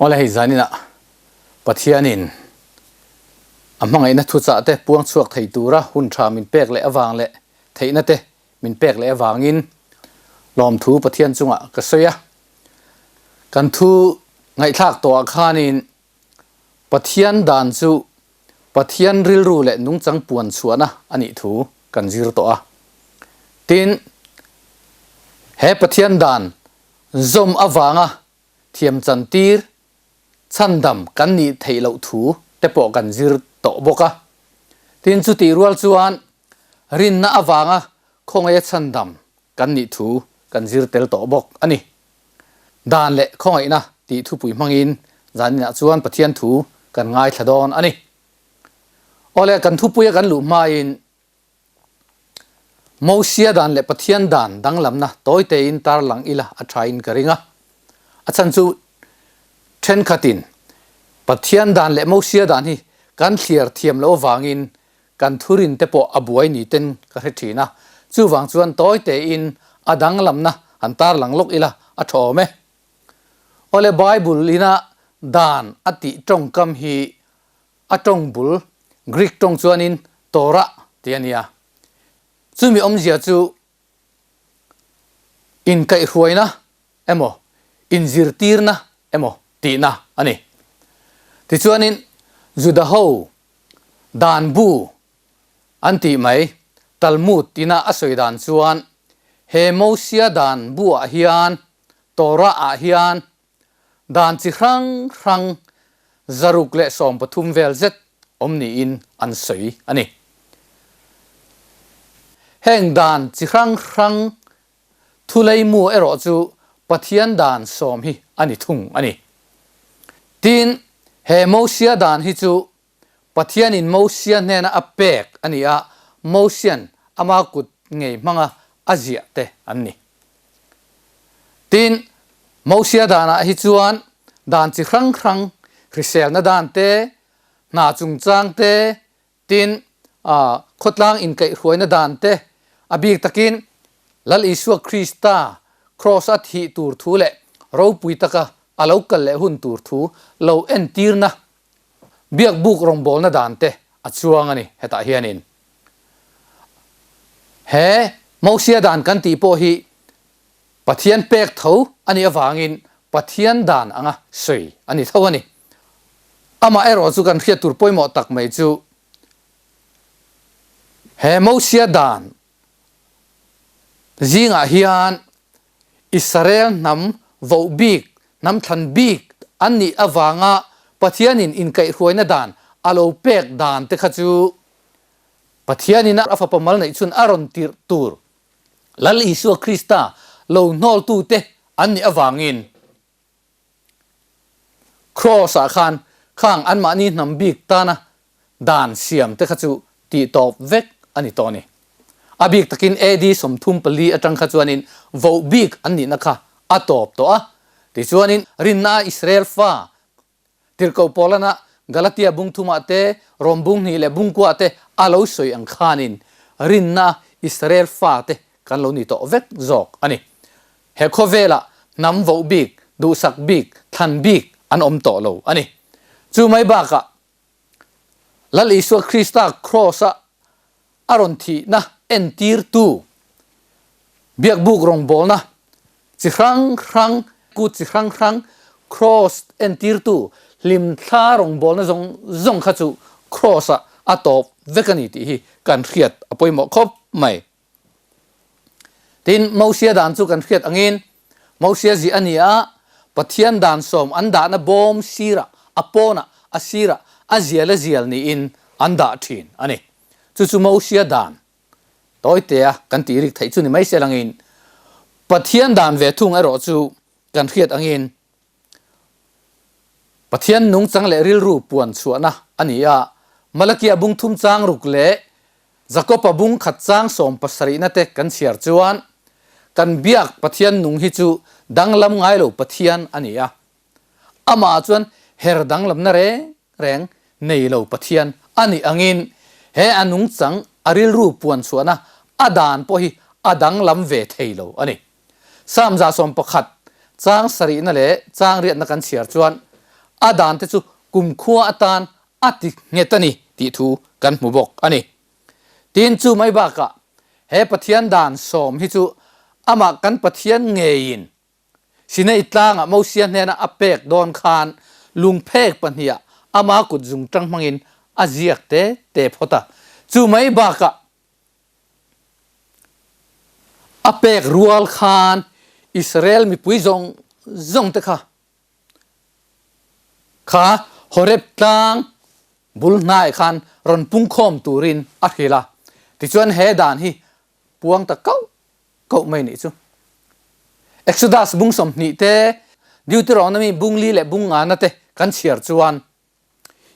Awle hei zaninah Pathianin a hmangaihna thuchah te puang chhuak thei tura hun tha min pek leh avang leh theihna te min pek leh avangin lawmthu Pathian chungah ka sawi a. Kan thu ngaihthlak tawhah khanin Pathian dan chu Pathian rilru leh nungchang puan chhuahna a nih thu kan zir tawh a. Tin, he Pathian dan zawm avanga thiam chantir chhandam kan nih theih loh thu te pawh kan zir tawh bawk a. Tin, chutih rual chuan rinna avanga khawngaia chhandam kan nih thu kan zir tel tawh bawk a ni. Dan leh khawngaihna tih thupui hmangin zaninah chuan Pathian thu kan ngaithla dawn a ni. Awle, kan thupuia kan luh hmain Mosia dan leh Pathian dan danglamna tawi tein tarlang ila a thain ka ring a. A chhan chu thenkhatin Pathian dan leh Mosia dan hi kan thliar thiam loh avangin kan thurin te pawh a buai ni ten ka hre thin a. Chuvang chuan tawi tein a danglamna han tarlang lawk ila a tha awm e. Awle Bible ina dan a tih tawngkam hi A tawng bul, Greek tawng chuanin Torah tih a ni a. Chumi awmzia chu inkaihhruaina emaw, inzirtirna emaw tihna a ni. Tichuanin Judaho dan bu an tih mai Talmud tina a sawi dan chuan he Mosia dan buah hian Torah-ah hian Dan chi hrang hrang 113 vel zet awm niin an sawi a ni. Heng dan chi hrang hrang thuleimu erawh chu Pathian dan sawm hi a ni thung a ni. Tin, he Mosia dan hi chu Pathianin Mosia hnena a pek a ni a, Mosian ama kut ngei hmanga a ziah te an ni. Tin, Mosia danah hi chuan dan chi hrang hrang, hriselna dan te, hna chungchang te, tin, khawtlang inkaihhruaina dan te, a bik takin Lal Isua Krista Kraws-a thih tur thu leh ropui taka a lo kal leh hun tur thu lo entirna Biakbuk rawngbawlna dan te a chuang a ni hetah hianin. He Mosia dan kan tih pawh hi Pathian pek tho a nih avangin Pathian dan anga sawi a ni tho a ni. Amah erawh chu kan hriat tur pawimawh tak mai chu he Mosia dan zingah hian Israel hnam voh bik, hnam thlan bik an nih avanga Pathianin inkaihhruaina dan a lo pek dan te kha chu Pathianin a fapa mal neih chhun a rawn tirh tur Lal Isua Krista lo hnawltute an nih avangin Kraws-ah khan khang anmahni hnam bik tana dan siam te kha chu tih tawp vek a ni tawh a ni. A bik takin AD 34 atang kha chuanin voh bik an nihna kha a tawp tawh a. Tichuanin rinna a Israel fa Tirhkoh Paulana Galatia bung thumah te, Rom bung hnih leh bung kuah te a lo sawi ang khanin rinna a Israel fa te kan lo ni tawh vek zawk a ni. He khawvelah hnam voh bik, duhsak bik, thlan bik an awm tawh lo a ni. Chu mai bakah Lal Isua Krista Kraws-a a rawn thihna entirtu biakbuk rawngbawlna chi hrang hrang, kut chi hrang hrang Kraws entirtu hlimthla rawngbawlna zawng zawng kha chu Kraws-ah a tawp vek a ni tih hi kan hriat a pawimawh khawp mai. Tin, Mosia dan chu kan hriat angin, Mosia zih a ni a, Pathian dan sawm an dahna bawm sirah, a pawnah, a sirah, a zial a zial niin an dah thin a ni. Chu chu Mosia dan tawitea kan tih rik theih chu ni mai sel angin, Pathian dan ve thung erawh chu kan hriat angin, Pathian nungchang leh rilru puan chhuahna a ni a, Malakia bung thum chang ruk leh Jakoba bung khat chang sawm pasarihna te kan chhiar chuan kan biak Pathian nung hi chu danglam ngai lo Pathian a ni a. Amah chuan her danglamna reng reng nei lo Pathian a nih angin he a nungchang a rilru puan chhuahna a dan pawh hi a danglam ve thei lo a ni. Psalm 111 chang sarihna leh chang riatna kan chhiar chuan. A dante chu kumkhua atan a ti nghet a ni tih thu kan hmu bawk a ni. Tin, chu mai bakah he Pathian dan sawm hi chu amah kan Pathian ngeiin Sinai tlangah Mosia hnena a pek dawn khan lungphek pahniha ama kut zungtang hmangin a ziak te te phawt a. Chu mai bakah a pek rual khan Israel mipui zawng zawng te kha Kha Horeb tlang bul hnai khan rawn pungkhawm turin a hrilh a, tichuan he dan hi puang ta kauh kauh mai nih chu. Exodus bung 20 te, Deuteronomy bung li leh bung ngana te kan chhiar chuan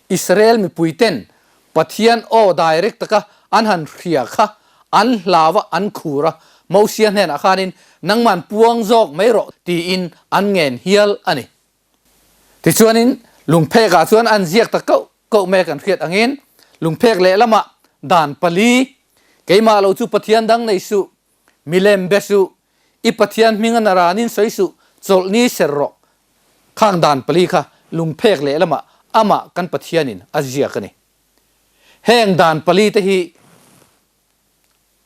Israel mipuiten Pathian aw direct taka an han hria kha an hlau a, an khur a, Mosia hnenah khanin nangman puang zawk mai rawh tiin an ngen hial a ni. Tichuanin lungphekah chuan an ziak ta koh koh mai a kan hriat angin lungphek lehlamah dan pali, Keimah lo chu Pathian dang nei suh, milem be suh, i Pathian hming a naranin sawi suh, chawlhni ser rawh Khang dan pali kha lungphek lehlamah amah kan Pathianin a ziak a ni. Heng dan pali te hi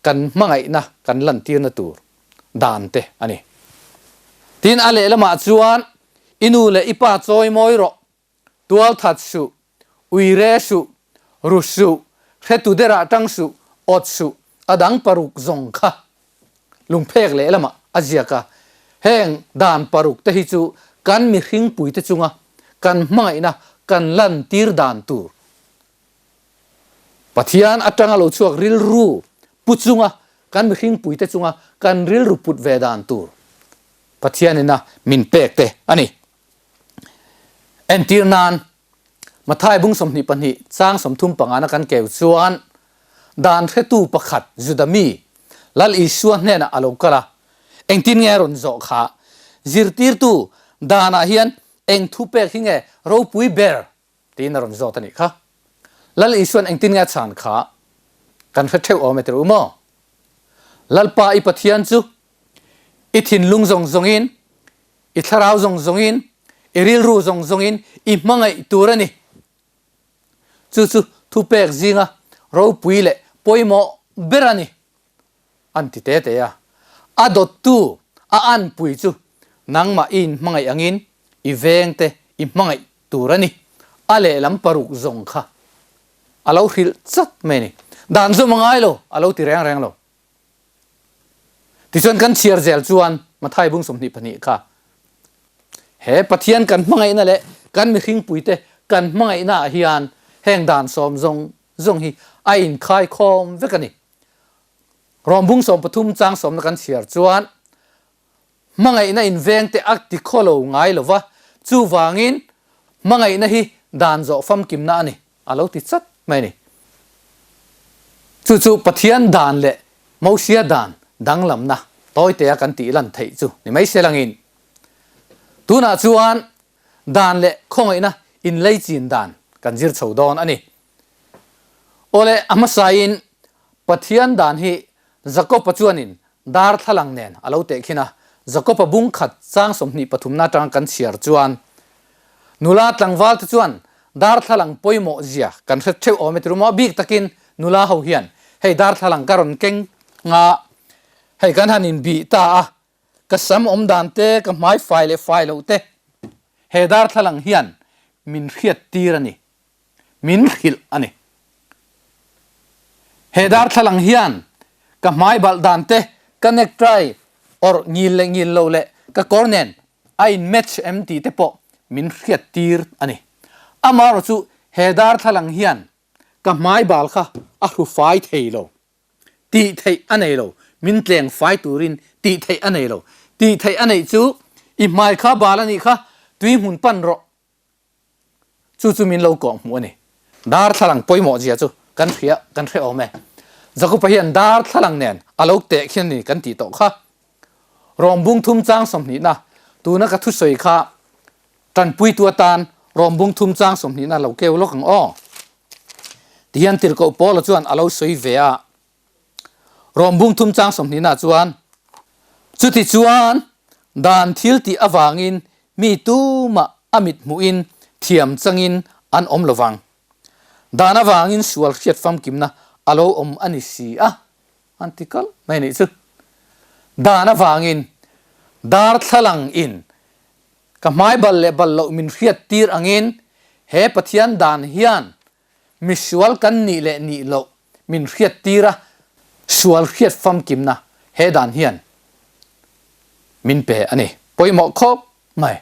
kan hmangaihna kan lantirna tur dan te a ni. Tin, a lehlamah chuan i nu leh i pa chawi mawi rawh, tual that suh, ui re suh, ru suh, hretu derah tang suh, awt suh, a dang paruk zawng kha Lungphek lehlamah a ziak a, heng dan paruk te hi chu kan mihringpuite chunga kan hmangaihna kan lantir dan tur Pathian atanga lo chhuak rilru pu chunga kan mihringpuite chunga kan rilru put ve dan tur Pathianina min pek te a ni. Entir nan Mathai bung 22 chang 35 na kan keu chuan dan hretu pakhat Juda mi Lal Isua hnenah a lo kal a, engtin nge a rawn zawh kha? Zirtirtu danah hian eng thu pek hi nge ropui ber? tiin a rawn zawt a nih kha. Lal Isuan engtin nge a chhan kha kan hre theuh awm e tirh u maw? Lalpa i Pathian chu i thinlung zawng zawngin I thlarau zawng zawngin, i rilru zawng zawngin i hmangaih tur a ni. Chu chu thupek zinga ropui leh pawimawh ber a ni, an ti te te a. A dawttu, a anpui chu nangmah i inhmangaih angin i vengte i hmangaih tur a ni. A lehlam paruk zawng kha a lo hrilh chat mai a ni. Dan zawm a ngai lo, a lo ti reng reng lo. Tichuan kan chhiar zel chuan Mathai bung 22 kha he Pathian kan hmangaihna leh kan mihringpuite kan hmangaihna ah hian heng dan sawm zawng zawng hi a inkhai khawm vek a ni. Rom bung 13 chang sawmna kan chhiar chuan Hmangaihna invengte a ti khaw lo ngai lo va, chuvangin hmangaihna hi dan zawh famkimna a ni, a lo ti chat mai a ni. Chu chu Pathian dan leh Mosia dan danglamna tawitea kan tih lan theih chu ni mai se langin, tunah chuan dan leh khawngaihna inleichin dan kan zir chho dawn a ni. Awle, a hmasain Pathian dan hi Jakob-a chuanin darthlalang nen a lo tehkhin a, Jakob-a bung khat chang 20 pathumna atanga kan chhiar chuan nula tlangval te chuan darthlalang pawimawh zia kan hre theuh awm e ti ru maw? A bik takin nula ho hian hei darthlalang ka rawn keng nga hei kan han inbih ta a, ka sam awm dan te, ka hmai fai leh fai loh te he darthlalang hian min hriat tir a ni. Min hrilh a ni. He darthlalang hian ka hmai balh dan te, ka necktie awrh ngil leh ngil lo leh ka kawr nen a in match em tih te pawh min hriat tir a ni. Amaherawh chu he darthlalang hian ka hmai bal kha a hru fai thei lo. Tih theih a nei lo. Min tleng fai turin tih theih a nei lo. Tih theih a neih chu i hmai kha bal a nih kha tui hmun pan rawh. Chu chu min lo kawh hmuh a ni. Darthlalang pawimawh zia chu kan hria, kan hre awm e. Jakob-a hian darthlalang nen a lo teh khian a ni kan tih tawh kha. Rawm bung thum chang 20na, tuna ka thusawi kha tanpuitu atan rawm bung thum chang 20na lo keu lawk ang aw. Tihian Tirhkoh Paula chuan a lo sawi ve a. Rawm bung thum chang 20 ah chuan, Chutichuan, dan thil tih avangin mi tumah a mit hmuhin thiam changin an awm lo vang. Dan avangin sual hriat famkimna a lo awm a ni si a, an ti kalh mai a nih chu. Dan avangin darthlalang in ka hmai bal leh bal loh min hriat tir angin he Pathian dan hian misual kan nih leh nih loh min hriat tir a, sual hriat famkimna he dan hian min pe a ni. Pawimawh khawp mai.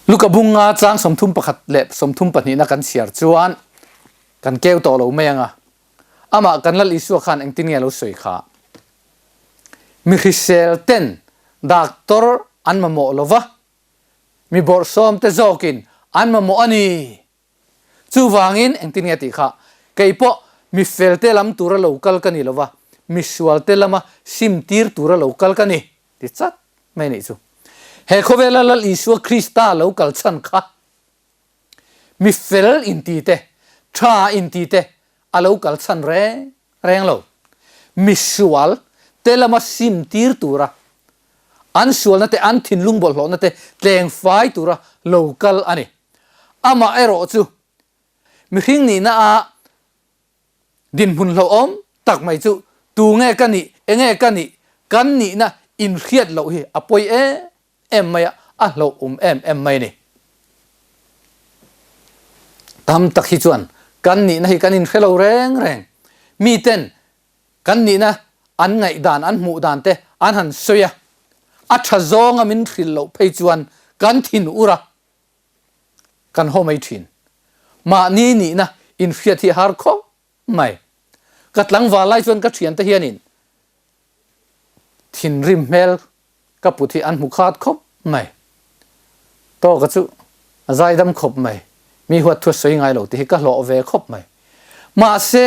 Luka bunga chang 31 leh 32na kan chhiar chuan kan keu tawh lo mai ang a. Amah kan Lal Isua khan engtin nge a lo sawi kha? Mi hrisel ten doctor an mamawh lo va, mi bawrhsawm te zawkin an mamawh a ni. Chuvangin engtin nge tih kha, kei pawh mi felte lam tura lo kal ka ni lo va, mi sualte lama sim tir tura lo kal ka ni, ti chat mai nih chu. He khawvela Lal Isua Krista lo kal chhan kha mi fel inti te, tha inti te a lo kal chhan reng reng lo. Mi sual te lama sim tir tura an sualna te, an thinlung bawlhhlawhna te tleng fai tura lo kal a ni. Amah erawh chu mihring nihna a dinhmun hlauhawm tak mai chu tu nge ka nih, enge ka nih, kan nihna inhriat loh hi a pawi em em mai a, a hlauhawm em em mai a ni. Tam tak hi chuan kan nihna hi kan inhre lo reng reng. Miten kan nihna an ngaihdan, an hmuh dan te an han sawi a, a tha zawnga min hrilh loh phei chuan kan thin ur a, kan haw mai thin. Mahni nihna inhriat hi a har khawp mai. Ka tlangval lai chuan ka thiante hianin thinrim hmel ka put hi an hmu khat khawp mai. Tawka chu a zaidam khawp mai. Mi huat thu a sawi ngai lo tih hi ka hlawh ve khawp mai. Mahse,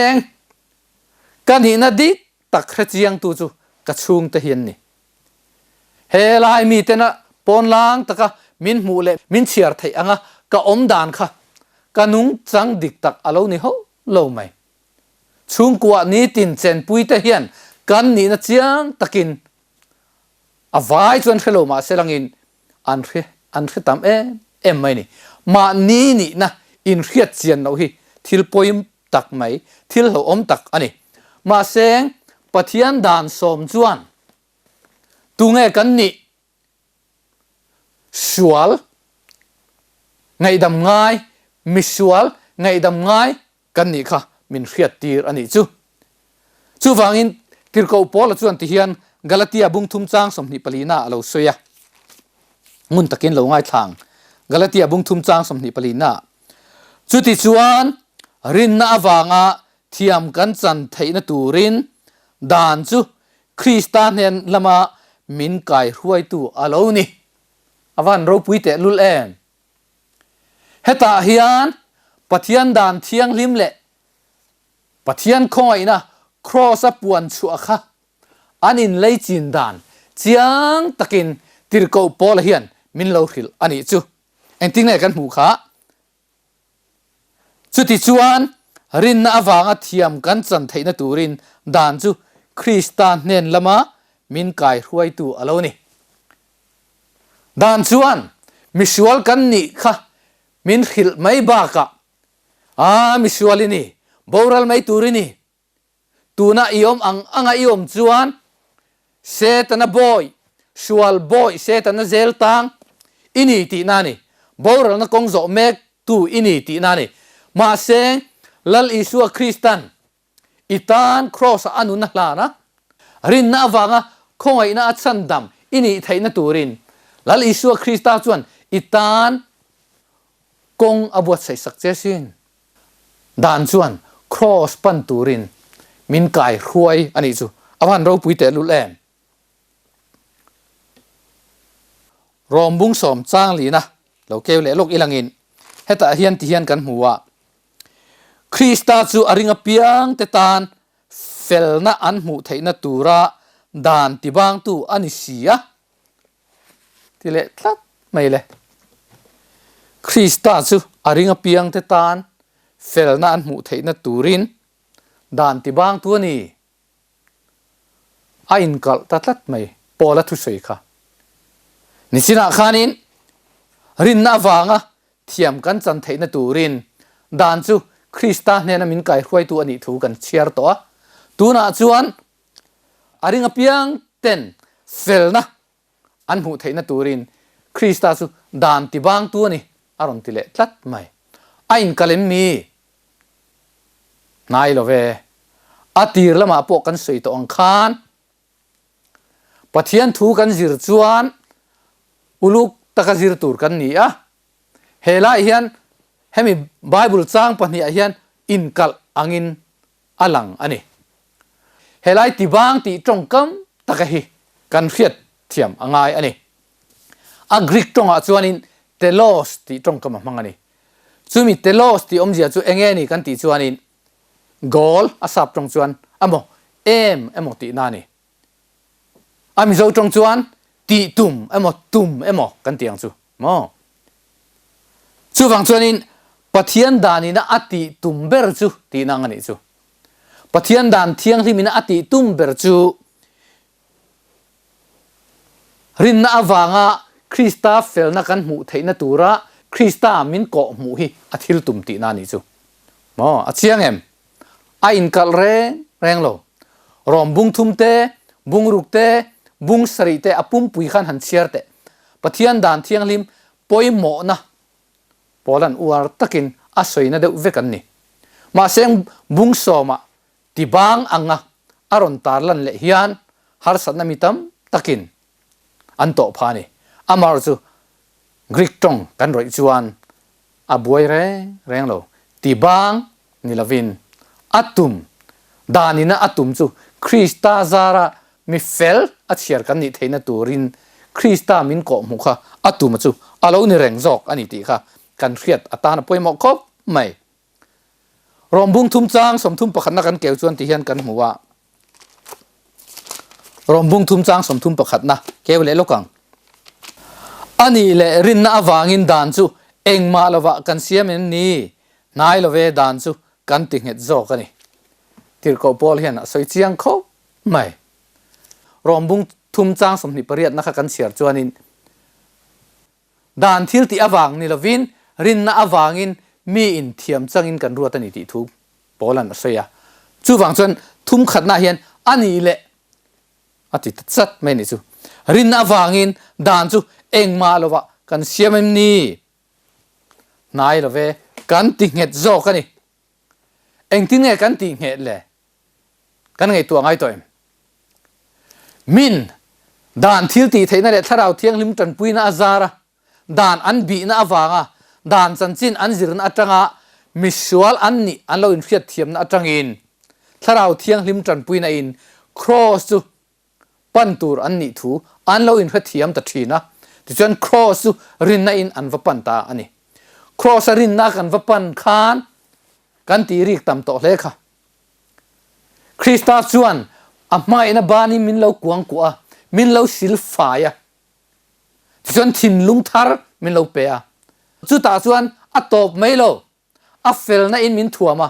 ka nihna dik tak hre chiangtu chu ka chhungte hi an ni. He lai mitena pawnlang taka min hmuh leh min chhiar theih anga ka awm dan kha ka nungchang dik tak a lo ni hauh lo mai. Chhungkua nitin chenpuite hian kan nihna chiang takin a vai chuan hre lo mahse langin an hre an hre tam em em mai ni. Mahni nihna inhriat chian loh hi thil pawim tak mai, thil hlauhawm tak a ni. Mahse, Pathian dan sawm chuan tunge kan nih? Sual ngaihdam ngai, misual ngaihdam ngai kan nih kha min hriat tir a nih chu. Chuvangin Tirhkoh Paula chuan tihian Galatia bung thum chang 24 a lo sawi a, ngun takin lo ngaithlang Galatia bung thum chang 24. Chutichuan rinna avanga thiam kan chan theihna turin dan chu Krista hnen lama min kaihruaitu a lo ni. A van ropui tehlul em? Hetah hian Pathian dan thianghlim leh Pathian khawngaihna Kraws-a puan chhuah kha an inlei chin dan chiang takin Tirhkoh Paula hian min lo hrilh a nih chu. Engtin nge kan hmuh kha? Chutichuan, rinna avanga thiam kan chan theihna turin dan chu Krista hnen lama min kaihruaitu a lo ni. Dan chuan misual kan nih kha min hrilh mai bakah, Aa, misual i ni, boral mai tur i ni. Tuna i awm ang anga i awm chuan Setana bawi, sual bawi Setana zel tang i ni tihna a ni. Boralna kawng zawh mek tu i ni tihna a ni. Mahse, Lal Isua Kristan I tan Kraws-ah a nun a hlan a, rinna avanga khawngaihna a chhandam i nih theihna turin Lal Isua Krista chuan i tan kawng a buatsaih sak che sin. Dan chuan Kraws pan turin min kai hruai a nih chu a van ropui tehlul em? Rawm bung sawm chang lina lo keu leh lawk ilangin hetah hian tihian kan hmu a, Krista chu a ring apiang te tan felna an hmuh theihna tura dan tibangtu a ni si a, ti leh tlat mai le. Krista chu a ring apiang te tan felna an hmuh theihna turin dan tibangtu a ni. A inkalh ta tlat mai, Paula thusawi kha. Nichinah khanin. Rinna avanga thiam kan chan theihna turin dan chu Krista hnena min kaihruaitu a nih thu kan chhiar tawh a. Tunah chuan a ring apiang ten felna an hmuh theihna turin Krista chu dan tibangtu a ni a rawn ti leh tlat mai. A inkal em mi? Hnai lo ve. A tir lamah pawh kan sawi tawh ang khan Pathian thu kan zir chuan uluk taka zir tur kan ni a. He lai hian hemi Bible chang pahniah hian inkalh angin a lang a ni. Helai tibang tih tawngkam taka hi kan hriat thiam a ngai a ni. A Greek tawngah chuanin telos tih tawngkam a hmang a ni. Chumi telos tih awmzia chu enge ni kan tih chuanin goal a sap tawng chuan emaw aim emaw tihna a ni. A Mizo tawng chuan tih tum emaw tum emaw kan tih ang chu maw? Chuvang chuanin Pathian danina a tih tum ber chu tihna ang a nih chu. Pathian dan thianghlimina a tih tum ber chu rinna avanga Krista felna kan hmuh theihna tura Krista min kawh hmuh hi a thil tum tihna a nih chu. Maw? A chiang em? A inkalh reng reng lo. Rawm bung thum te, bung ruk te, bung sarih te a pumpui khan han chhiar teh. Pathian dan thianghlim pawimawhna Paula'n uar takin a sawina deuh vek an ni. Mahse bung sawmah tibang anga a rawn tarlan leh hian harsatna mi tam takin an tawh phah a ni. Amaherawhchu Greek tawng kan rawih chuan A buai reng reng lo. Ti bang ni lovin a tum danina a tum chu Krista zara mi fel a chhiar kan nih theihna turin Krista min kawh hmuh kha a tuma chu a lo ni reng zawk a ni tih kha kan hriat atan a pawimawh khawp mai. Rawm bung thum chang 30 pakhatna kan keu chuan ti hian kan hmu a. Rawm bung thum chang 30 pakhatna keu leh lawk ang. A nih leh rinna avangin dan chu engmah lovah kan siam em ni? Hnai love dan chu kan ti nghet zawk a ni. Tirhkoh Paul hian a sawi chiang khawp mai. Rawm bung thum chang 20 pariatna kha kan chhiar chuanin Dan thil tih avang ni lovin rinna avangin miin thiam changin kan ruat a ni tih thu Paula'n a sawi a. Chuvang chuan thum khatnaah hian a nih leh a ti ta chat mai a nih chu. Rinna avangin dan chu engmah lovah kan siam em ni? Hnai love kan ti nghet zawk a ni. Engtin nge kan tih nghet le? Kan ngaihtuah ngai tawh em? Min, dan thil tih theihna leh thlarau thianghlim tanpuina a zar a, dan an bihna avanga dan chanchin an zirna atanga misual an nih an lo inhriat thiamna atangin thlarau thianghlim tanpuina in Kraws chu pan tur an nih thu an lo inhrethiam ta thin a. Tichuan Kraws chu rinna in an va pan ta a ni. Kraws a rinna kan va pan khan kan tih rik tam tawh hle kha. Krista chuan a hmangaihna banin min lo kuangkuah a, min lo sil fai a, tichuan thinlung thar min lo pe a. Chutah chuan a tawp mai lo, a felna in min thuam a,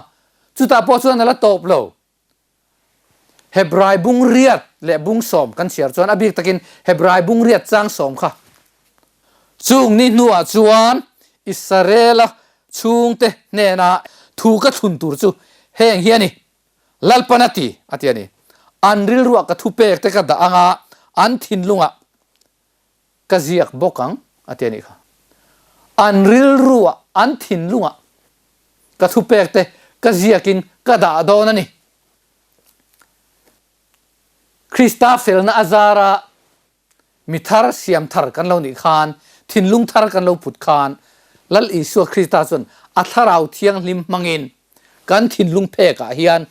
chutah pawh chuan a la tawp lo. Hebrai bung riat leh bung sawm kan chhiar chuan a bik takin Hebrai bung riat chang sawm kha Chung ni hnuah chuan Israela chhungte hnena thu ka thlun tur chu heng hi a ni, Lalpan a ti, a ti a ni. An rilruah ka thupek te ka dah ang a, an thinlungah ka ziak bawk ang, a ti a nih kha. An rilruah, an thinlungah ka thupek te ka ziakin ka dah dawn a ni. Krista felna a zara Mi thar, siam thar kan lo nih khan, thinlung thar kan lo put khan, Lal Isua Krista chuan a Thlarau Thianghlim hmangin kan thinlung phekah hian,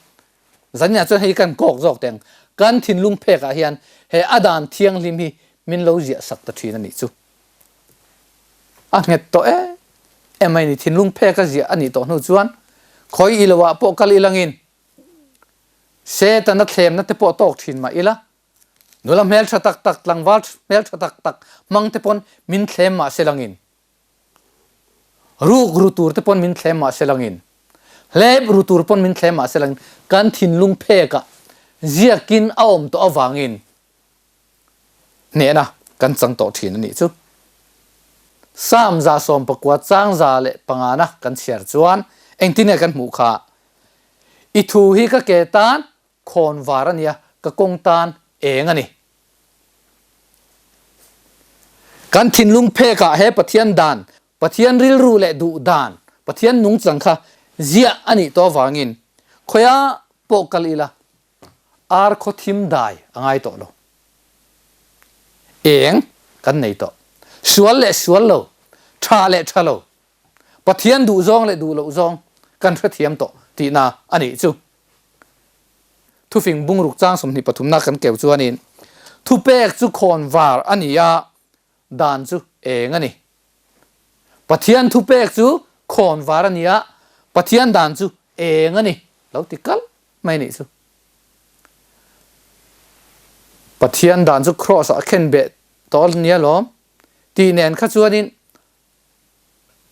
zaninah chuan hei kan kawk zawk teng, kan thinlung phekah hian he a dan thianghlim hi min lo ziah sak ta thin a nih chu. A nghet tawh em em mai ni, thinlung phek a ziah a nih tawh hnu chuan khawi ilo ah pawh kal ilangin Setana thlemna te pawh tawk thin mah ila, Nula hmeltha tak tak, tlangval hmeltha tak tak hmang te pawn min thlem mah se langin, ruk ru tur te pawn min thlem mah se langin, hlep ru tur pawn min thlem mah se langin kan thinlung phekah ziakin a awm tawh avangin hnehna kan chang tawh thin a nih chu. Psalm 19 chang 105 na kan chhiar chuan engtin nge kan hmuh kha? I thu hi ka ke tan khawn var a nia, ka kawng tan eng a ni. Kan thinlung phekah he Pathian dan, Pathian rilru leh duh dan, Pathian nungchang kha ziah a nih tawh avangin khawiah pawh kal ila ar khaw thim dai a ngai tawh lo. Eng kan nei tawh. Sual leh sual lo, tha leh tha lo, Pathian duh zawng leh duh loh zawng kan hrethiam tawh tihna a nih chu. Thufing bungruk chang 23 na kan keu chuanin thupek chu khawn var a ni a, dan chu eng a ni. Pathian thupek chu khawn var a ni a, Pathian dan chu eng a ni lo ti kal mai nih chu. Pathian dan chu kraws ah a khen beh tawh nia lawm tih nen kha chuanin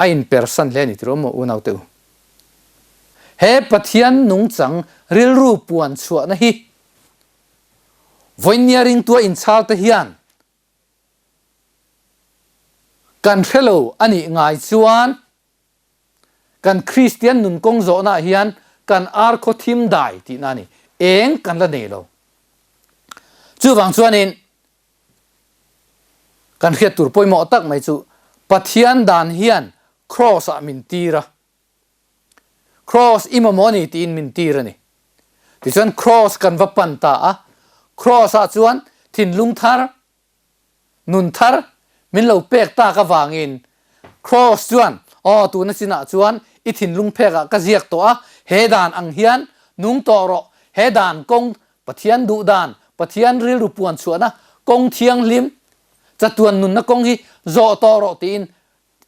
a inpersan hle a ni tiraw maw unaute u. He Pathian nungchang rilru puan chhuahna hi vawinia ringtua inchhal te hian kan hre lo a nih ngai chuan kan Kristian nun kawng zawhnaah hian kan ar khaw thim dai tihna a ni. Eng kan la nei lo. Chuvang chuanin kan hriat tur pawimawh tak mai chu Pathian dan hian Kraws ah min tir a. Kraws i mamawh a ni tiin min tir a ni. Tichuan Kraws kan va pan ta a. Kraws ah chuan thinlung thar Nun thar min lo pek tak avangin Kraws chuan, Aw, tuna chinah chuan i thinlung phekah ka ziak tawh a, he dan ang hian nung tawh rawh, he dan kawng, Pathian duh dan, Pathian rilru puan chhuahna kawng thianghlim, chatuan nunna kawng hi zawh tawh rawh tiin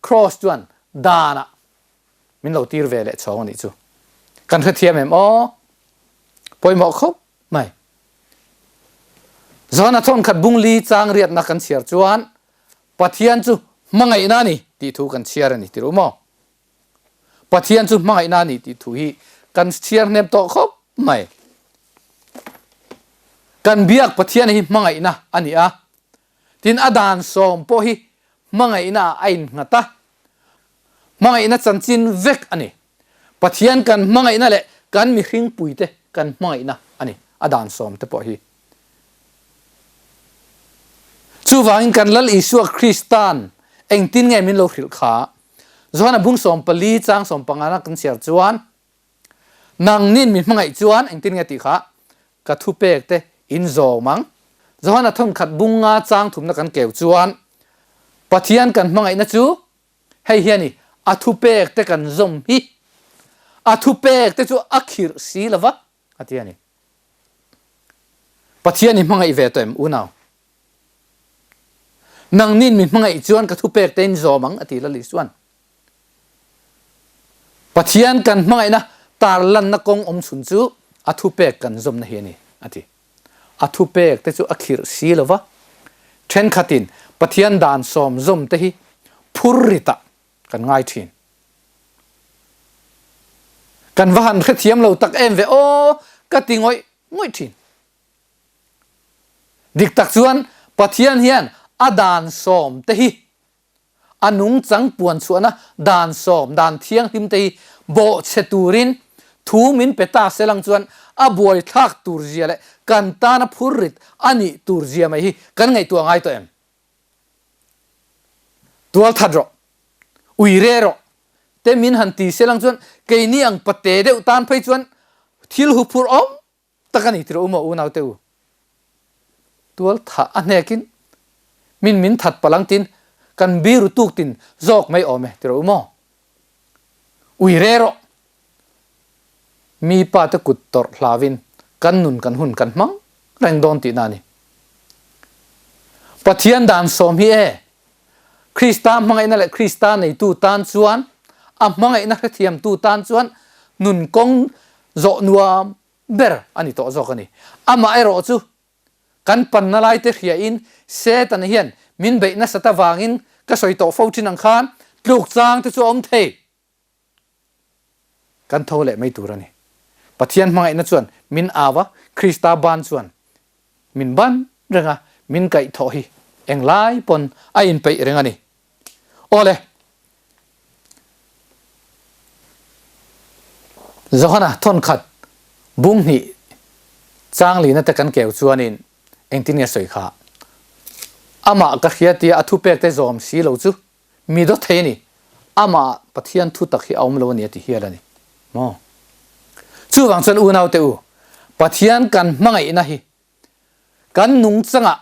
Kraws chuan danah min lo tir ve leh chhawng a nih chu. Kan hrethiam em aw? Pawimawh khawp mai. Johana thawnkhat bung li chang riatna kan chhiar chuan Pathian chu hmangaihna a ni tih thu kan chhiar a ni ti ru maw? Pathian chu hmangaihna a ni tih thu hi kan chhiar hnem tawh khawp mai. Kan biak Pathian hi hmangaihna a ni a, tin a dan sawm pawh hi hmangaihna ah a innghat a, Hmangaihna chanchin vek a ni. Pathian kan hmangaihna leh kan mihringpuite kan hmangaihna a ni, a dan sawm te pawh hi. Chuvangin kan Lal Isua Krista'n engtin nge min lo hrilh kha? Johana bung 14 chang 15 na kan chhiar chuan, Nangnin mi hmangaih chuan engtin nge tih kha ka thupek te in zawm ang. Johana thawnkhat bung nga chang thumna kan keu chuan, Pathian kan hmangaihna chu Hei hian i a thupek te kan zawm hi a thupek te chu a khirh si lo va, a ti a ni. Pathian i hmangaih ve tawh em unau? Nangnin mi hmangaih chuan ka thupek te in zawm ang, a ti Lal Isuan. Pathian kan hmangaihna tarlanna kawng awm chhun chu a thupek kan zawmna hi a ni, a ti. A thupek te chu a khirh si lo va, thenkhatin Pathian dan sawm zawm te hi phur ritah kan ngai thin. Kan va han hrethiam lo tak em ve aw ka ti ngawih ngawih thin. Dik tak chuan Pathian hian a dan sawm te hi A nungchang puan chhuahna dan sawm, dan thianghlim te hi bawhchhe turin thu min pe ta se lang chuan a buaithlak tur zia leh kan tana phurrit a nih tur zia mai hi kan ngaihtuah ngai tawh em? Tual that rawh, ui re rawh te min han ti se lang chuan keini ang pate deuh tan phei chuan thil huphurh awm Tak a ni tirh u maw unaute u? Tual thah a hnekin min min that palh ang tin kan biru tuk tin zawk mai awm e tirh u maw? Ui re rawh! Mi pa te kut tawrh hlauin kan nun kan hun kan hmang reng dawn tihna a ni. Pathian dan sawm hi e, Krista hmangaihna leh Krista neitu tan chuan, a hmangaihna hrethiamtu tan chuan nun kawng zawh nuam ber a ni tawh zawk a ni. Amaherawh chu kan panna laite hriain Setana hian min beih nasat avangin ka sawi tawh fo thin ang khan tluk chang te chu a awm thei. Kan tho leh mai tur a ni. Pathian hmangaihna chuan min au a, Krista ban chuan min ban reng a, min kaihthawh hi englai pawn a inpeih reng a ni. Awle. Johana thawnkhat bung hnih chang lina te kan keu chuanin engtin nge sawi kha? Amah ka hria tia a thupek te zawm si lo chu mi dawt thei a ni. Amah Pathian thu tak hi a awm lo a ni a ti hial a ni maw? Chuvang chuan unaute u, Pathian kan hmangaihna hi kan nungchangah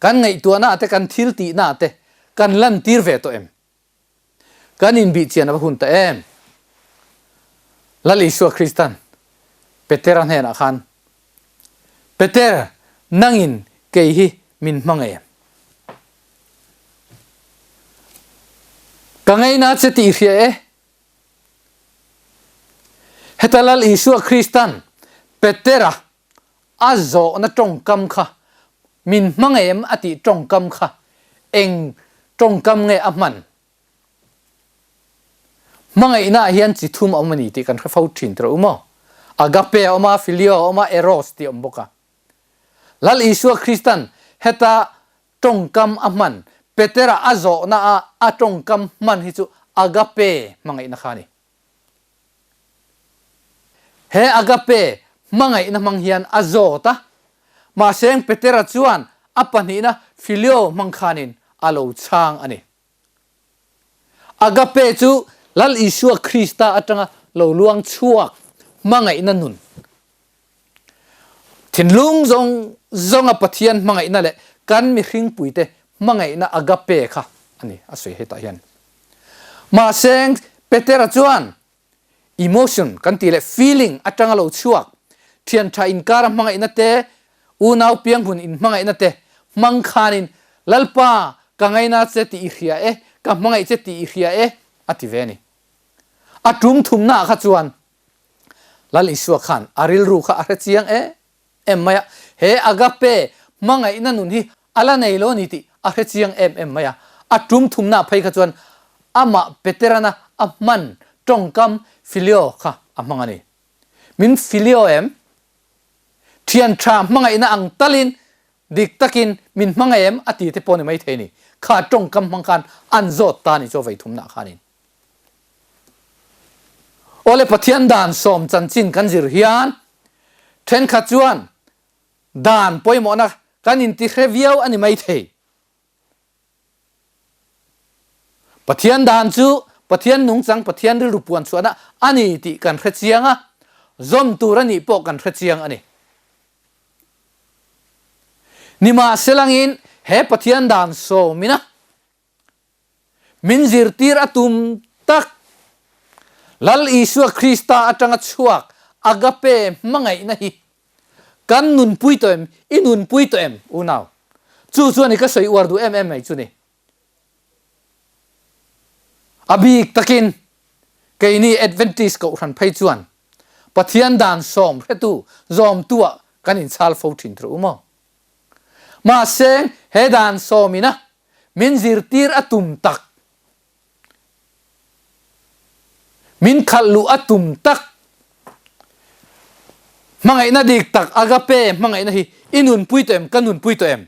Kan ngaihtuahna te kan thil tihna te kan lantir ve tawh em? Kan inbihchian a va hun ta em? Lal Isua Kristan Petera hnenah khan, Peter, nangin kei hi min hmang em? Ka ngaina che tih i hria e. Heta Lal Isua Kristan Petera A zawhna tawngkam kha min hmang em a tih tawngkam kha eng tawngkam nge a hman? Hmangaihna ah hian chi thum a awm a ni tih kan hre fo thin tawh u maw? Agape a awm a, Phileo a awm a, Eros tih a awm bawk a. Lal Isua Kristan heta tawngkam a hman, Petera a zawhna a a tawngkam hman hi chu Agape hmangaihna kha a ni. He agape hmangaihna hmang hian a zawt a, mahseng Petera chuan a pahnihna phileo hmang khanin a lo chhang a ni. Agape chu Lal Isua Krista atanga lo luang chhuak hmangaihna nun, thinlung zawng zawnga Pathian hmangaihna leh kan mihringpuite hmangaihna agape kha a ni a sawi hetah hian. Mahse, Petera chuan emotion kan tih leh feeling atanga lo chhuak, thian tha inkara hmangaihna te, unau pianghun inhmangaihna te hmang khanin, Lalpa, ka ngaina che tih i hria e, ka hmangaih che tih i hria e, a ti ve a ni. A tum thumnaah kha chuan Lal Isua khan a rilru kha a hre chiang em em mai a, he agape hmangaihna nun hi a la nei lo a ni tih a hre chiang em em mai a. A tum thumna phei kha chuan amah Peterana a hman tawngkam phileo kha a hmang a ni. Min phileo em? Thian tha hmangaihna ang talin dik takin min hmangaih em a ti te pawh ni maithei a ni. Kha tawngkam hmang khan an zawt ta a ni chu a vei thumna khanin. Awle Pathian dan sawm chanchin kan zir hian thenkhat chuan dan pawimawhna kan intihre viau a ni maithei. Pathian dan chu Pathian nungchang Pathian rilru puan chhuahna a ni tih kan hre chiang a, zawm tur a nih pawh kan hre chiang a ni. Nimahselangin he Pathian dan sawmina Min zirtir a tum tak. Lal Isua Krista atanga chhuak agape hmangaihna hi kan nunpui tawh em? I nunpui tawh em unau? Chu chuan i ka sawi uar duh em em mai chu ni. A bik takin keini Adventist Kohhran phei chuan Pathian dan sawm hretu zawmtu ah kan inchhal fo thin tawh u maw? Mahse, he dan sawmina min zirtir a tum tak, min khalh luh a tum tak, hmangaihna dik tak agape hmangaihna hi i nunpui tawh em, ka nunpui tawh em?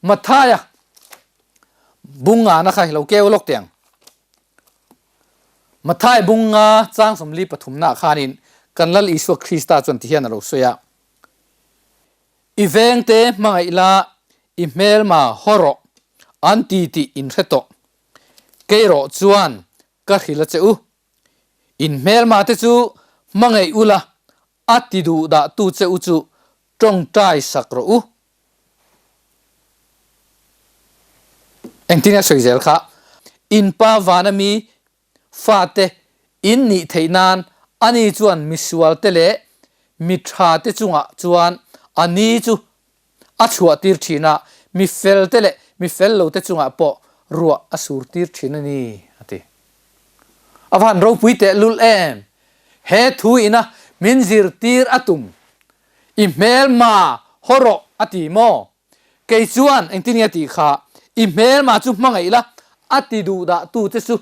Mathaia bungngana kha hi lo keu lawk teh ang. Mathai bungnga chang 43 naah khanin kan Lal Isua Krista chuan tihian a lo sawi a. I vengte hmangaih la, i hmelma haw rawh, an ti tih in hre tawh. Kei rawh chuan ka hrilh a che u. In hmelma te chu hmangaih u la, a ti duh dah tu che u chu tawngtai sak rawh u. Engtin a sawi zel kha? In pa vana mi Fate in nih theih nan ani chuan misualte leh mi thate chungah chuan a ni chu a chhuahtir thin a, mi felte leh mi fel lote chungah pawh ruah a surtir thin a ni, a ti. A va han ropui tehlul em! He thu ina min zirtir a tum, I hmelma haw rawh a ti maw? Kei chuan engtin nge tih kha i hmelma chu hmangaih la, a ti duh dah tu che chu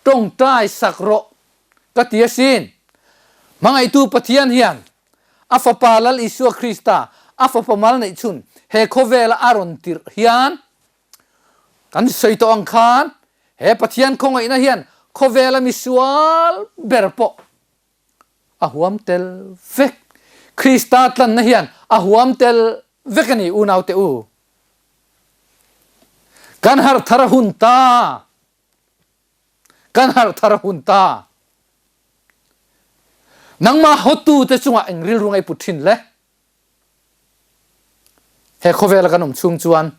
tawngtai sak rawh ka ti asin. Hmangaihtu Pathian hian a Fapa Lal Isua Krista, a Fapa mal neih chhun he khawvela a rawn tirh hian kan sawi tawh ang khan. He Pathian khawngaihna hian khawvela misual ber pawh a huam tel vek. Krista tlanna hian a huam tel vek a ni unaute u. Kan harh thar a hun ta. Kan harh thar a hun ta. Nangmah hotute chungah eng rilru ngai put thin le? He khawvela kan awm chhung chuan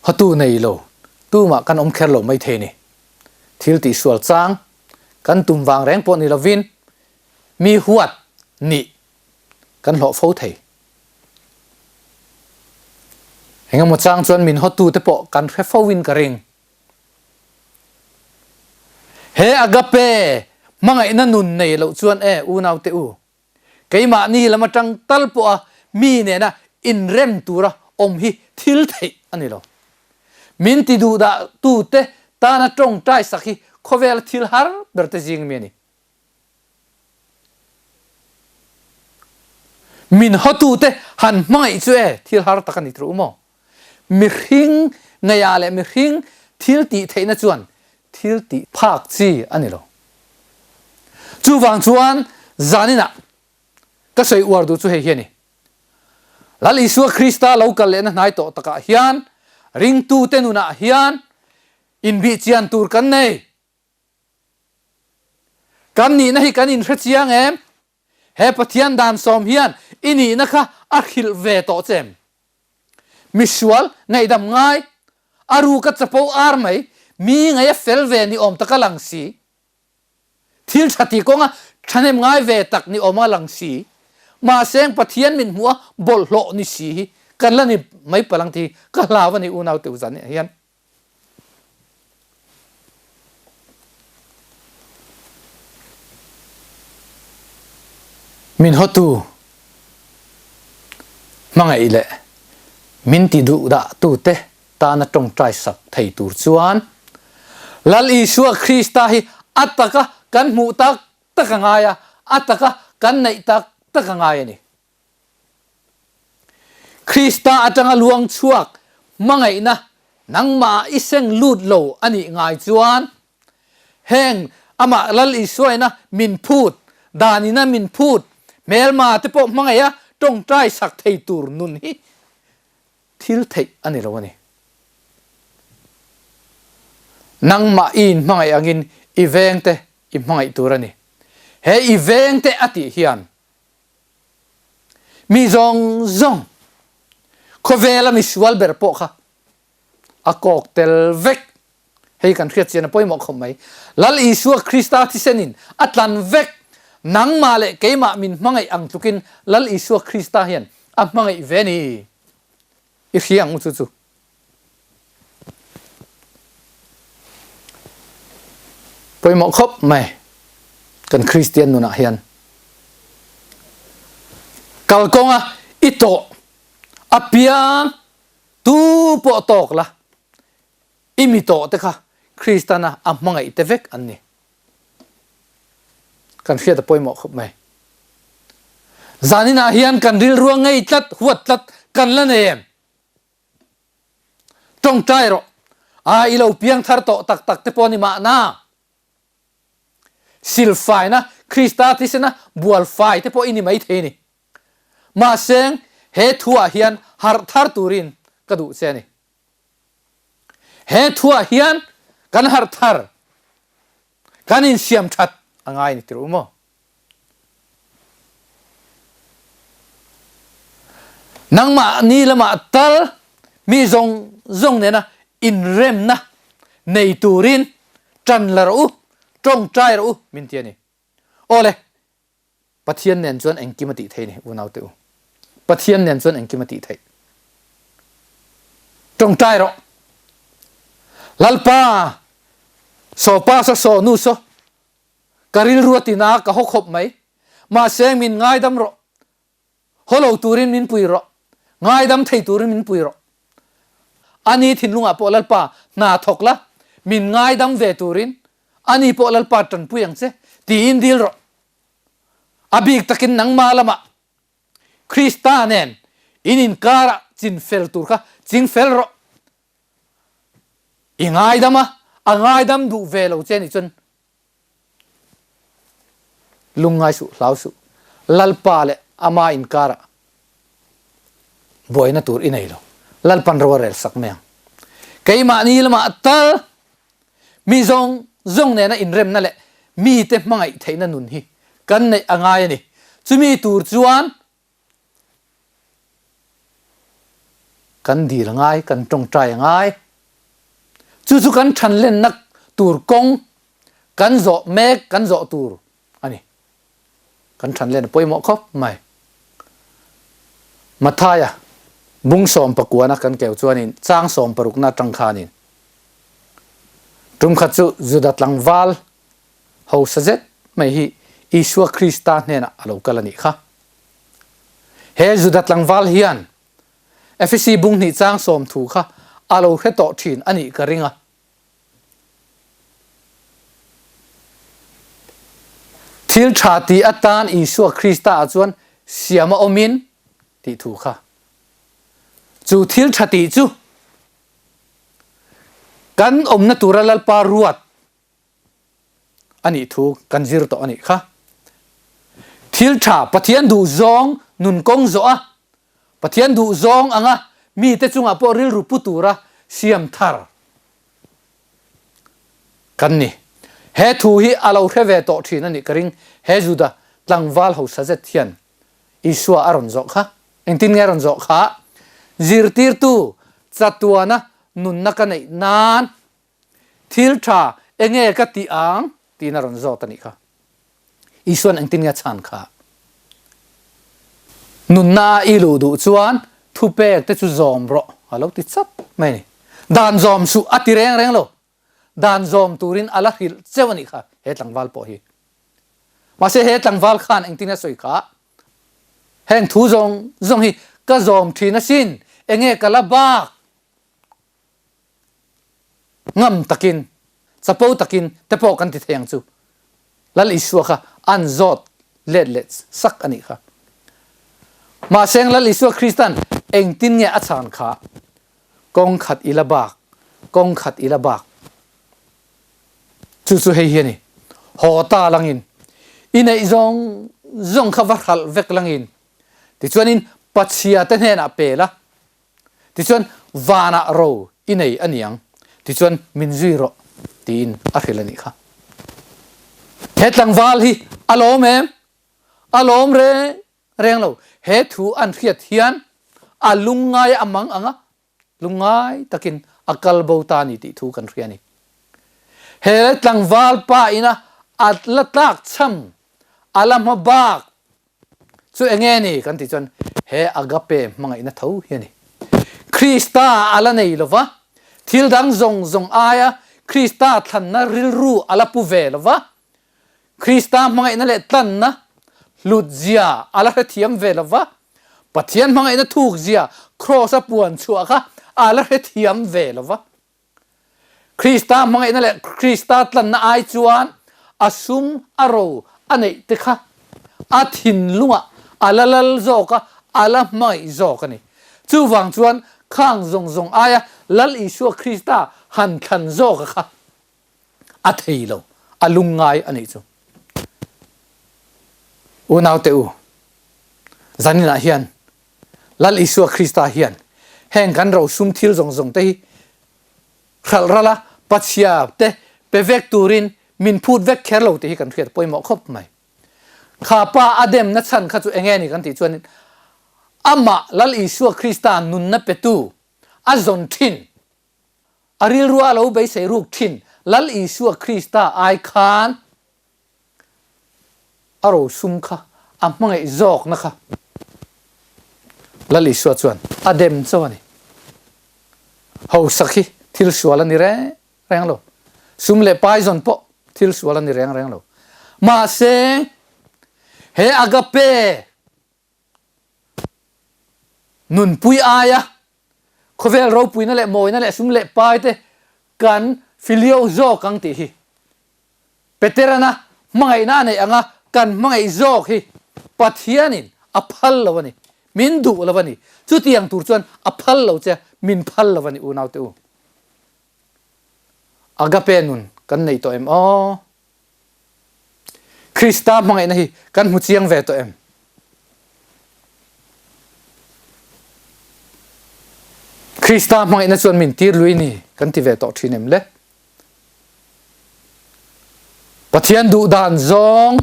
hotu nei lo tumah kan awm kher lo mai thei ni. Thil tihsual chang kan tum vang reng pawh ni lovin mi huat nih kan hlawh fo thei. Engemaw chang chuan min hotute pawh kan hre fo in ka ring. He agape hmangaihna nun nei loh chuan e unaute u, keimahni lam atang tal pawha mi nena inrem tura awm hi thil theih a ni lo. Min ti duhdah tute tana tawngtai sak hi khawvela thil har ber te zing mi a ni. Min hotute han hmangaih chu e thil har tak a ni tur u maw? Mihring ngaihah leh mihring thil tih theihna chuan thil tih phak chi a ni lo. Chuvang chuan zaninah ka sawi uar duh chu hei hi a ni. Lal Isua Krista lo kal lehna hnai tawh takah hian ringtute nunah hian inbihchian tur kan nei. Kan nihna hi kan inhre chiang em? He Pathian dan sawm hian i nihna kha a hrilh ve tawh che em? Misual, ngaihdam ngai, a ruka chapo ar mai, mi ngaia fel ve ni awm taka lang si, thil tha ti kawnga thahnem ngai ve tak ni awma lang si, mahse Pathian min hmuh a bawlhhlawh ni si hi kan la ni mai palh ang tih hi ka hlau a ni unau teuh zan hian. Min hotu hmangaih leh min ti duh dah tute tana tawngtai sak thei tur chuan Lal Isua Krista hi a taka kan hmuh tak tak a ngai a, a taka kan neih tak tak a ngai a ni. Krista atanga luang chhuak hmangaihna nangmah i seng lut lo a nih ngai chuan heng amah Lal Isuaina min phut, danina min phut, hmelma te pawh hmangaiha tawngtai sak thei tur nun hi thil theih a ni lo a ni. Nangmah i inhmangaih angin i vengte i hmangaih tur a ni. He i vengte a tih hian Mi zawng zawng, khawvela misual ber pawh kha a kawk tel vek. Hei kan hriat chian a pawimawh khawp mai. Lal Isua Krista thisenin a tlan vek. Nangmah leh keimah min hmangaih ang tlukin Lal Isua Krista hian a hmangaih ve ni. I hria ang u chu chu. Pawimawh khawp mai kan Kristian nunah hian. Kalkawnga i tawh apiang tu pawh tawk la, i mi tawh te kha Kristana a hmangaih te vek an ni. Kan hriat a pawimawh khawp mai. Zaninah hian kan rilrua ngei tlat, huat tlat kan la nei em? Tawngtai rawh. A, i lo piang thar tawh tak tak te pawh ni mahna. Silfaina, Krista thisena bual fai te pawh i ni mai thei ni. Mahse, he thuah hian harh thar turin ka duh che a ni. He thuah hian kan harh thar, kan insiam that a ngai ni tirh u maw? Nangmah ni lamah tal mi zawng zawng nena inremna nei turin ṭan la rawh u, ṭawngṭai rawh u min ti a ni. Aw le, Pathian nen chuan engkim a tih theih ni unaute u. Pathian nen chuan engkim a tih theih. Ṭawngṭai rawh. Lalpa, saw pa saw saw nu saw, Ka rilru a tin a, ka haw khawp mai. Mahse, min ngaidam rawh. Haw lo turin min pui rawh. Ngaidam thei turin min pui rawh. Ani thinlungah pawh Lalpa hna thawk la, min ngaidam ve turin ani pawh Lalpa tanpui ang che, tiin dil rawh. A bik takin nangmah lamah Krista nen in inkarah chin fel tur kha ching fel rawh. I ngaidam a, a ngaidam duh ve lo che nih chuan Lungngai suh, hlau suh. Lalpa leh ama inkarah buaina tur i nei lo. Lalpan ro a rel sak mai ang. Keimahni lamah tal mi zawng zawng nena inremna leh mite hmangaih theihna nun hi kan neih a ngai a ni. Chumi tur chuan Kan dil a ngai, kan tawngtai a ngai. Chu chu kan thanlenna tur kawng kan zawh mek, kan zawh tur a ni. Kan thanlen a pawimawh khawp mai. Mathaia bung sawmpakuana kan keu chuanin chang sawmparukna atang khanin tumkhat chu Juda tlangval hausa zet mai hi Isua Krista hnenah a lo kal a nih kha. He Juda tlangval hian Efesi bung hnih chang sawm thu kha a lo hre tawh thin a nih ka ring a. Thil tha ti atan Isua Krista ah chuan siam a awmin tih thu kha. Chu thil tha tih chu kan awmna tura Lalpa ruat a nih thu kan zir tawh a nih kha. Thil tha Pathian duh zawng nun kawng zawh a, Pathian duh zawng anga mite chungah pawh rilru pu tura siam thar kan ni. He thu hi a lo hre ve tawh thin a nih ka ring. He Juda tlangval hausa zet hian Isua a rawn zawh kha. Engtin nge a rawn zawh kha? Zirtirtu chatuana nunna ka neih nan Thil tha enge ka tih ang? tiin a rawn zawt a nih kha. Isuan engtin nge a chhan kha? Nunna a i luh duh chuan thupek te chu zawm rawh a lo ti chap mai a ni. Dan zawm suh a ti reng reng lo. Dan zawm turin a la hrilh cheu a nih kha he tlangval pawh hi. Mahse he tlangval khan engtin a sawi kha? Heng thu zawng zawng hi ka zawm thin asin, enge ka la bak? Ngam takin, chapo takin te pawh kan ti thei ang chu. Lal Isua kha an zawt let leh sak a nih kha. Mahseng Lal Isua Kristan engtin nge a chhan kha? Kawng khat i la bak, kawng khat i la bak. Chu chu hei hi a ni. Haw ta langin, i neih zawng zawng kha va hralh vek langin, tichuanin Pachhia te hnenah pe la, Tichuan, vanah ro i nei a niang, tichuan min zui rawh, tiin a hrilh a nih kha. He tlangval hi a lawm em? A lawm reng reng lo. He thu an hriat hian a lungngai a mang ang a, lungngai takin a kal bo ta a ni tih thu kan hria a ni. He tlangval pa ina a la tlak cham, a la hma bak Chu enge ni kan tih chuan he agape hmangaihna tho hi a ni. Krista a la nei lova, thil dang zawng zawng aia Krista thlanna rilru a la pu ve lova, Krista hmangaihna leh tlanna hlutzia a la hrethiam ve lova, Pathian hmangaihna thukzia Kraws-a puan chhuah kha a la hrethiam ve lova. Krista hmangaihna leh Krista tlanna ai chuan a sum a ro a neih te kha a thinlungah a la lal zawk a, a la hmangaih zawk a ni. Chuvang chuan khang zawng zawng aia Lal Isua Krista han thlan zawka kha a thei lo, a lungngai a nih chu. Unaute u, zaninah hian Lal Isua Krista hian heng kan rosum thil zawng zawng te hi hralh ral a, pachhia te pe vek turin min phut vek kher lo tih hi kan hriat pawimawh khawp mai. Kha pa a demna chhan kha chu enge ni kan tih chuanin amah Lal Isua Krista nunna petu a zawn thin, a rilrua a lo beisei ruk thin Lal Isua Krista ai khan A rosum kha a hmangaih zawkna kha Lal Isua chuan a dem chauh a ni. Hausak hi thil sual a ni reng reng lo. Sum leh pai zawn pawh thil sual a ni reng reng lo. Mahse, he agape nunpui aia khawvel ropuina leh mawina leh sum leh pai te kan filio zawk ang tih hi Peterana hmangaihna a neih anga kan hmangaih zawk hi Pathianin a phal lo a ni, min duh lo a ni. Chutiang tur chuan a phal lo che, min phal lo a ni unaute u. Agape nun kan nei tawh em aw? Krista hmangaihna hi kan hmu chiang ve tawh em? Krista hmangaihna chuan min tir lui ni kan ti ve tawh thin em le? Pathian duh dan zawng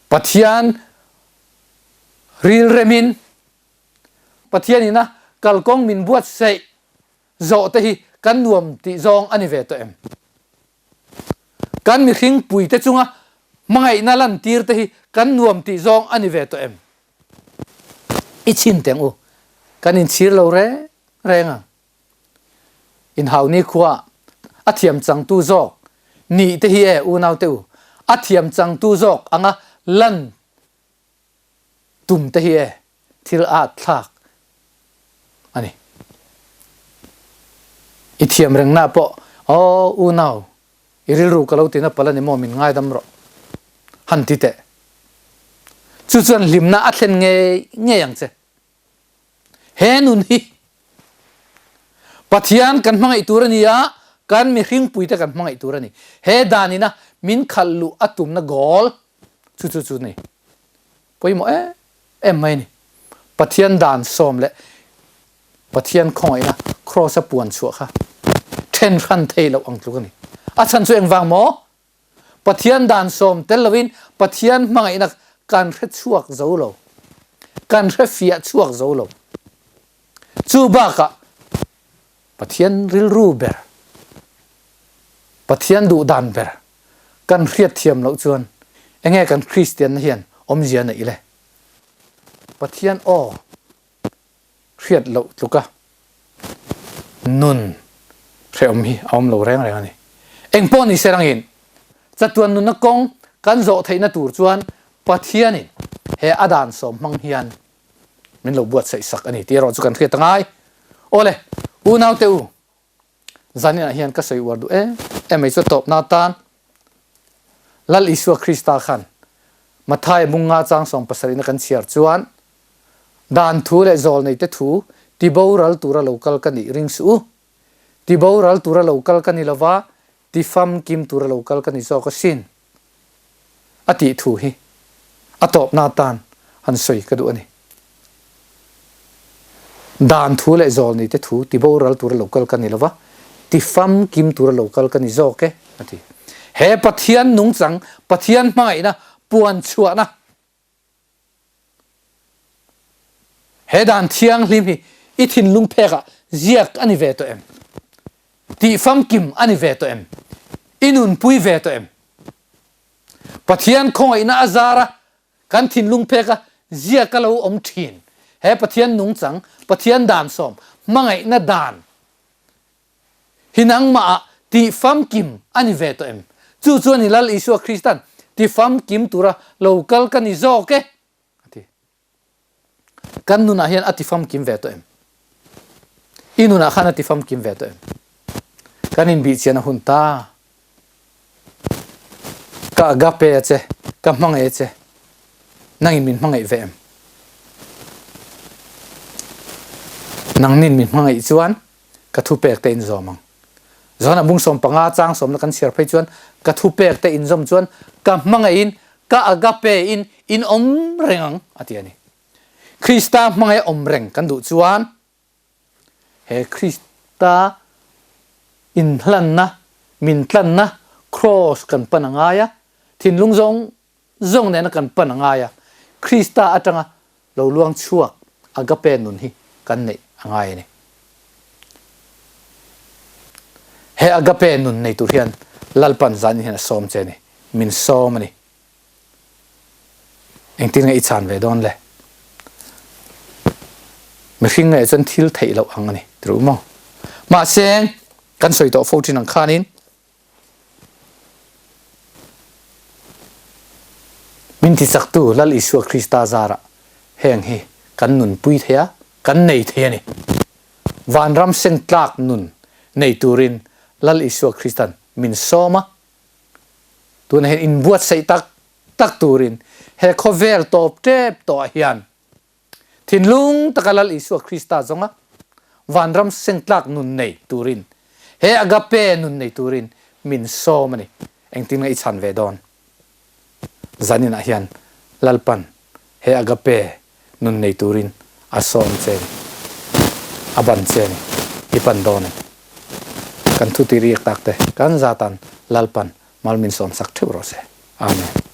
Pathian rilremin Pathian ina kalkawng min buatsaih zawh te hi kan nuam tih zawng a ni ve tawh em? Kan mihring puite chunga hmangaihna lantir te hi kan nuam tih zawng a ni ve tawh em? I chhin teng u, kan inchhir lo reng reng ang. Inhauni khua a thiam changtu zawk nih te hi e unaute u, a thiam changtu zawk anga lan tum te hi e thil at thlak a ni. I thiam rengna pawh aw unau i rilru ka lo tina palh a ni maw min ngaidam rawh han ti teh. Chu chuan hlimna a thlen ngei ngei ang che. He nun hi Pathian kan hmangaih tur a ni a, kan mihringpuite kan hmangaih tur a ni. He dan ina min khalh luh a tumna goal chu chu chu ni. Pawimawh em em mai a ni. Pathian dan sawm leh Pathian khawngaihna kraws a puan chhuah kha then hran thei loh ang tluk a ni. A chhan chu engvang maw? Pathian dan sawm tel loin Pathian hmangaihna kan hre chhuak zo lo. Kan hre fiah chhuak zo lo. Chu bakah Pathian rilru ber, Pathian duhdan ber kan hriat thiam loh chuan enge kan Kristianna hian awmzia neih le? Pathian aw hriat loh tluka nun hrehawm hi a awm lo reng reng a ni. Engpawh ni se rangin chatuan nunna kawng kan zawh theihna tur chuan Pathianin he a dan sawm hmang hian min lo buatsaih sak a ni tih erawh chu kan hriat a ngai. Awle, unaute u, Zaninah hian ka sawi uar duh em em mai chu a tawpna atan Lal Isua Krista khan Matthai bunga chang 70 na kan chhiar chuan dan thu leh zawlneite thu tiboral tura lo kal ka nih ring suh u. Tiboral tura lo kal ka ni lova, tifamkim tura lo kal ka ni zawk asin. A tih thu hi a tawpna atan han sawi ka duh a ni. Dan thu leh zawlni te thu ti boral tura lo kal ka ni lova, ti famkim tura lo kal ka ni zawk e, a ti. He Pathian nungchang, Pathian hmangaihna puan chhuahna, He dan thianghlim hi i thinlung phekah ziak a ni ve tawh em? Tih famkim a ni ve tawh em? I nunpui ve tawh em? Pathian khawngaihna a zara kan thinlung pheka ziak a lo awm thin. He Pathian nungchang, Pathian dan sawm, hmangaihna dan hi nangmahah tih famkim a ni ve tawh em? Chu chuan i Lal Isua Kristan ti famkim tura lo kal ka ni zawk e, a ti. Kan nunah hian a ti famkim ve tawh em? I nunah khan a ti famkim ve tawh em? Kan inbihchian a hun ta. Ka agape a che, ka hmangaih a che, nangin min hmangaih ve em? Nangnin min hmangaih chuan ka thupek te inzawm ang. Johana bung 15 chang sawmna kan chhiar phei chuan ka thupek te inzawm chuan ka hmangaihin ka agape in in awm reng ang a ti a ni. Krista hmangaih awm reng kan duh chuan he Krista inhlanna, min tlanna kraws kan pan a ngai a, thinlung zawng zawng nena kan pan a ngai a, Krista atanga lo luang chhuak agape nun hi kan neih a ngai a ni. He agape nun nei tur hian Lalpan zanin hian a sawm che a ni, min sawm a ni. Engtin nge i chhan ve dawn le? Mihring nge chuan thil theih loh ang a ni, ti ru maw? Mahse, kan sawi tawh fo thin ang khanin min tichaktu Lal Isua Krista zarah heng hi kan nunpui thei a, kan nei thei a ni. Vanram seng tlak nun nei turin Lal Isua Kristan min sawm a, tunah hian inbuatsaih tak tak turin he khawvel tawp tep tawhah hian Thinlung taka Lal Isua Krista zawnga vanram sengtlak nun nei turin. He agape nun nei turin min sawm a ni. Engtin nge i chhan ve dawn? Zaninah hian Lalpan he agape nun nei turin a sawm che ni. A ban che ni. I pan dawn em? Kan thu tih riak tak te kan zatan Lalpan mal min sawm sak theuh rawh se. Amen.